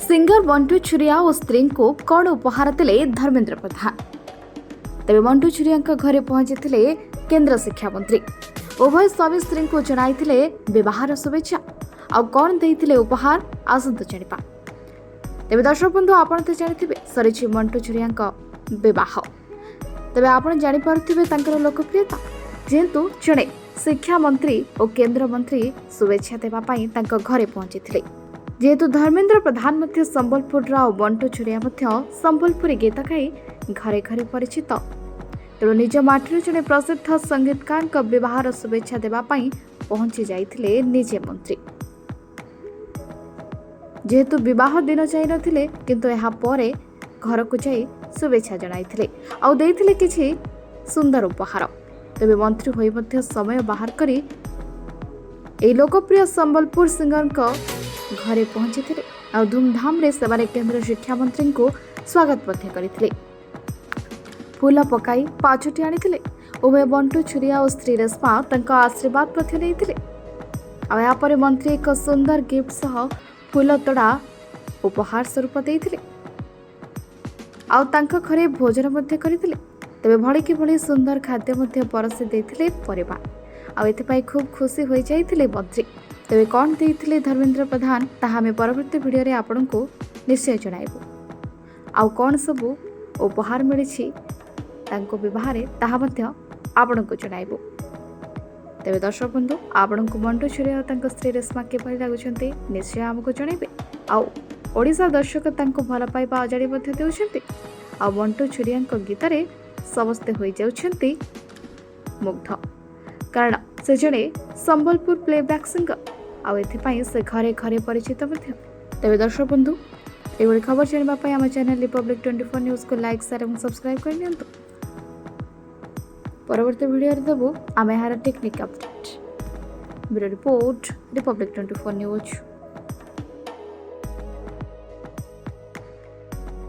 Singer Mantu Chhuria ଓ ସ୍ତ୍ରୀଙ୍କୁ କ'ଣ ଉପହାର ଦେଲେ ଧର୍ମେନ୍ଦ୍ର ପ୍ରଧାନ? ତେବେ ମଣ୍ଟୁ ଛୁରିଆଙ୍କ ଘରେ ପହଞ୍ଚିଥିଲେ କେନ୍ଦ୍ର ଶିକ୍ଷାମନ୍ତ୍ରୀ। ଉଭୟ ସ୍ୱାମୀ ସ୍ତ୍ରୀଙ୍କୁ ଜଣାଇଥିଲେ ବିବାହର ଶୁଭେଚ୍ଛା। ଆଉ କ'ଣ ଦେଇଥିଲେ ଉପହାର, ଆସନ୍ତୁ ଜାଣିବା। ତେବେ ଦର୍ଶକ ବନ୍ଧୁ, ଆପଣ ତ ଜାଣିଥିବେ, ସରିଛି ମଣ୍ଟୁ ଛୁରିଆଙ୍କ ବିବାହ। ତେବେ ଆପଣ ଜାଣିପାରୁଥିବେ ତାଙ୍କର ଲୋକପ୍ରିୟତା, ଯେହେତୁ ଜଣେ ଶିକ୍ଷାମନ୍ତ୍ରୀ ଓ କେନ୍ଦ୍ରମନ୍ତ୍ରୀ ଶୁଭେଚ୍ଛା ଦେବା ପାଇଁ ତାଙ୍କ ଘରେ ପହଞ୍ଚିଥିଲେ। ଯେହେତୁ ଧର୍ମେନ୍ଦ୍ର ପ୍ରଧାନ ମଧ୍ୟ ସମ୍ବଲପୁରର ଆଉ ମଣ୍ଟୁ ଛୁରିଆ ମଧ୍ୟ ସମ୍ବଲପୁରୀ ଗୀତ ଗାଇ ଘରେ ଘରେ ପରିଚିତ, ତେଣୁ ନିଜ ମାଟିର ଜଣେ ପ୍ରସିଦ୍ଧ ସଙ୍ଗୀତକାରଙ୍କ ବିବାହର ଶୁଭେଚ୍ଛା ଦେବା ପାଇଁ ପହଞ୍ଚି ଯାଇଥିଲେ ନିଜେ ମନ୍ତ୍ରୀ। ଯେହେତୁ ବିବାହ ଦିନ ଯାଇନଥିଲେ, କିନ୍ତୁ ଏହା ପରେ ଘରକୁ ଯାଇ ଶୁଭେଚ୍ଛା ଜଣାଇଥିଲେ ଆଉ ଦେଇଥିଲେ କିଛି ସୁନ୍ଦର ଉପହାର। ତେବେ ମନ୍ତ୍ରୀ ହୋଇ ମଧ୍ୟ ସମୟ ବାହାର କରି ଏହି ଲୋକପ୍ରିୟ ସମ୍ବଲପୁର ସିଙ୍ଗରଙ୍କ ଘରେ ପହଞ୍ଚିଥିଲେ ଆଉ ଧୁମଧାମରେ ସେମାନେ କେନ୍ଦ୍ର ଶିକ୍ଷାମନ୍ତ୍ରୀଙ୍କୁ ସ୍ୱାଗତ ମଧ୍ୟ କରିଥିଲେ। ଫୁଲ ପକାଇ ପାଛୋଟି ଆଣିଥିଲେ। ଉଭୟ ବଣ୍ଟୁ ଛୁରିଆ ଓ ସ୍ତ୍ରୀ ରେଶ୍ମା ତାଙ୍କ ଆଶୀର୍ବାଦ ମଧ୍ୟ ନେଇଥିଲେ। ଆଉ ଏହାପରେ ମନ୍ତ୍ରୀ ଏକ ସୁନ୍ଦର ଗିଫ୍ଟ ସହ ଫୁଲ ତୋଡ଼ା ଉପହାର ସ୍ୱରୂପ ଦେଇଥିଲେ ଆଉ ତାଙ୍କ ଘରେ ଭୋଜନ ମଧ୍ୟ କରିଥିଲେ। ତେବେ ଭଳିକି ଭଳି ସୁନ୍ଦର ଖାଦ୍ୟ ମଧ୍ୟ ପରସି ଦେଇଥିଲେ ପରିବାର ଆଉ ଏଥିପାଇଁ ଖୁବ୍ ଖୁସି ହୋଇଯାଇଥିଲେ ମନ୍ତ୍ରୀ। ତେବେ କ'ଣ ଦେଇଥିଲେ ଧର୍ମେନ୍ଦ୍ର ପ୍ରଧାନ, ତାହା ଆମେ ପରବର୍ତ୍ତୀ ଭିଡ଼ିଓରେ ଆପଣଙ୍କୁ ନିଶ୍ଚୟ ଜଣାଇବୁ। ଆଉ କ'ଣ ସବୁ ଉପହାର ମିଳିଛି ତାଙ୍କ ବିବାହରେ, ତାହା ମଧ୍ୟ ଆପଣଙ୍କୁ ଜଣାଇବୁ। ତେବେ ଦର୍ଶକ ବନ୍ଧୁ, ଆପଣଙ୍କୁ ମଣ୍ଟୁ ଛୁରିଆ ଆଉ ତାଙ୍କ ସ୍ତ୍ରୀ ରେଶ୍ମା କିପରି ଲାଗୁଛନ୍ତି, ନିଶ୍ଚୟ ଆମକୁ ଜଣାଇବେ। ଆଉ ଓଡ଼ିଶା ଦର୍ଶକ ତାଙ୍କୁ ଭଲ ପାଇବା ଅଜାଡ଼ି ମଧ୍ୟ ଦେଉଛନ୍ତି ଆଉ ମଣ୍ଟୁ ଛୁରିଆଙ୍କ ଗୀତରେ ସମସ୍ତେ ହୋଇଯାଉଛନ୍ତି ମୁଗ୍ଧ, କାରଣ ସେ ଜଣେ ସମ୍ବଲପୁର ପ୍ଲେବ୍ୟାକ୍ ସିଙ୍ଗର ଆଉ ଏଥିପାଇଁ ସେ ଘରେ ଘରେ ପରିଚିତ ମଧ୍ୟ। ତେବେ ଦର୍ଶକ ବନ୍ଧୁ, ଏଭଳି ଖବର ଜାଣିବା ପାଇଁ ଆମ ଚ୍ୟାନେଲ ରିପବ୍ଲିକ୍ 24 ନ୍ୟୁଜ୍କୁ ଲାଇକ୍, ସେୟାର ଏବଂ ସବସ୍କ୍ରାଇବ୍ କରିନିଅନ୍ତୁ। ପରବର୍ତ୍ତୀ ଭିଡ଼ିଓରେ ଦେବୁ ଆମେ ଏହାର technique update. Bureau report, Republic 24 news.